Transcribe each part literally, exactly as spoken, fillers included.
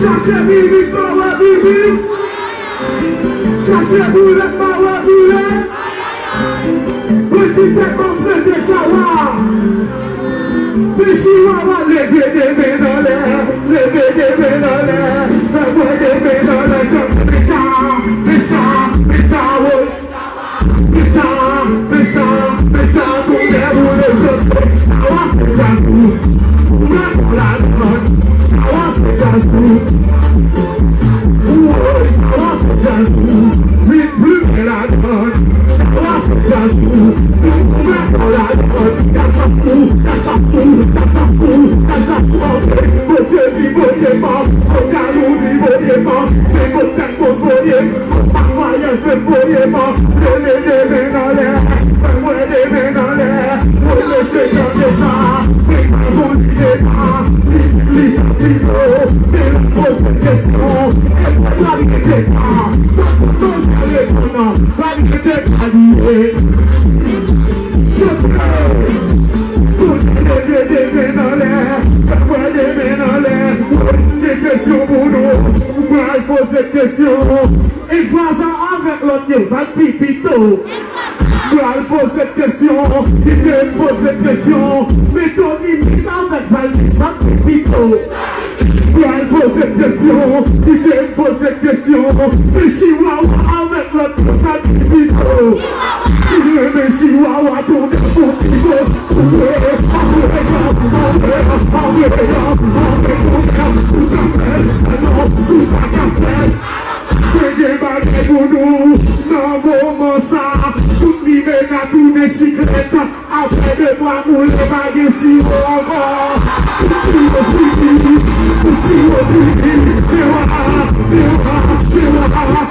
Chache bibis, pa wè bibis. Chache boulèt, pa wè boulèt. Pran ti tèt, pa w mete chawa. Fè chiwawa, leve de men nan lè, leve de men nan lè, fè mwen de men nan lè, chante mecha, mecha, mecha, woy. Mecha, mecha, mecha, kounye a ou le chante. Chawa se djaz ou, ou mèt an ladan. Chawa se djaz ou. Woy, chawa se djaz ou. Vin plimen ladan. Chawa se djaz ou. Ou mèt an ladan. Djaz ap ou, djaz ap ou, djaz ap ou, djaz ap ou. Bondye di voye m, kot jalouzi voye m, men kot tèt mòt voye m, kot pafayèl fè voye m. Leve de men nan lè, fè mwen de men nan lè. Mwen lese tande sa, men pa zon li de pa. Li, li, li, yo, men la poze kesyon. E mwen la li de pa. Sa pou nou sa reponn, la li de pa li ye. Chante! Tout leve de men nan lè, fè mwen de men nan lè. Mwen gen kesyon pou nou, mwen pral poze kesyon. Yon vwazan avèk lòt yo, sa k pi pito? Pral poze kesyon, kite m poze kesyon. Men Tony Mix avèk Valmix, sa k pi pito? Pral poze kesyon, kite m poze kesyon. Men Chiwawa avèk lòt yo, sa k pi pito? Si w renmen Chiwawa, tonbe pou ti bo. Mwen gen bagay pou nou nan moman sa. Tout limena tounen chiklèt. Apre de twa moule, pa gen siwo ankò. Siwo fini, siwo fini. Dewa, dewa, dewa.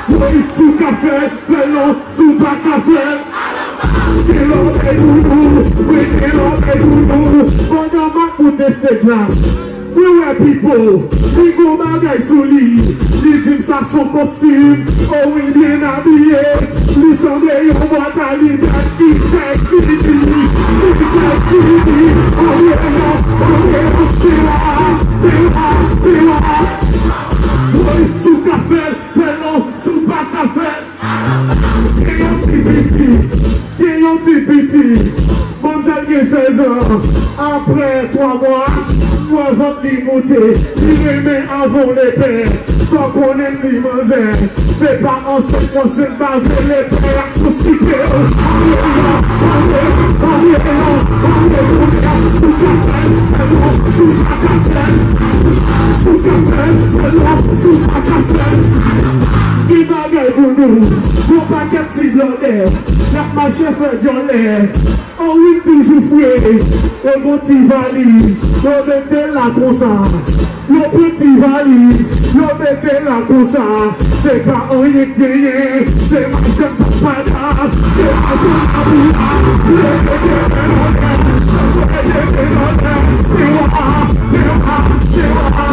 Woy, si w ka fè l, fè l non. Si w pa ka fè l, gen lòbèy pou nou. Wi, gen lòbèy pou nou. Pandan m ap moute stage la, mwen wè Pipo, li gon bagay sou li. Li di m sa s on kostim, o wi, l byen abiye. Li sanble yon bwat alibèt ki fèk fini, ki fèk fini. Anmwey, anmwey, dewa, dewa, dewa. Woy, si w ka fè l, fè l non, si w pa ka fè l. Gen yon ti piti, gen yon ti piti. Manzèl gen sèz an. Apre twa mwa, m wè vant li moute. Li renmen anvan w lepè. Sa w konnen ti manzè, se pa ansent mwen, se m pa vle lepè ak tout kite w. Anmwey, anmwey, anmwey, anmwey, anmwey, si w ka fè l, fè l, si w pa ka fè l, si w ka fè l, fè l, si w pa ka fè l. Ki bagay pou nou, yon pakèt ti blòdè, y ap mache fè djòlè. O wi, toujou fre, yo gon ti valiz, yo mete l la konsa. Yo pran ti valiz, yo mete l la konsa. Se pa anyen k genyen, se machann papada, se machann laboula. Leve de men anlè, leve de men anlè. Dewa, dewa, dewa.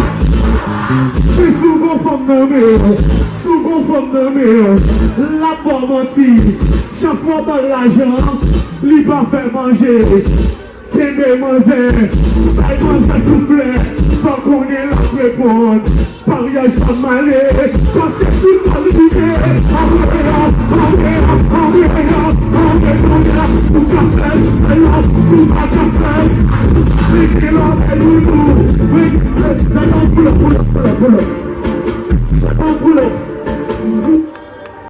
Si w gon fanm nan men w, si w gon fanm nan men w, l ap ba w manti. Chak fwa w ba l lajan, li pa fè manje. Kenbe manzè, bay manzè souflèt, sa w konnen l ap reponn. Paryaj pa male, paske tout moun rive. Anmwey, anmwey, anmwey, anmwey, anmwey, si w ka fè l, fè l, si w pa ka fè l. Mete lòbèy pou nou, mete lòbèy pou nou, pull up, pull up, pull up, pull up. Pull up, pull up.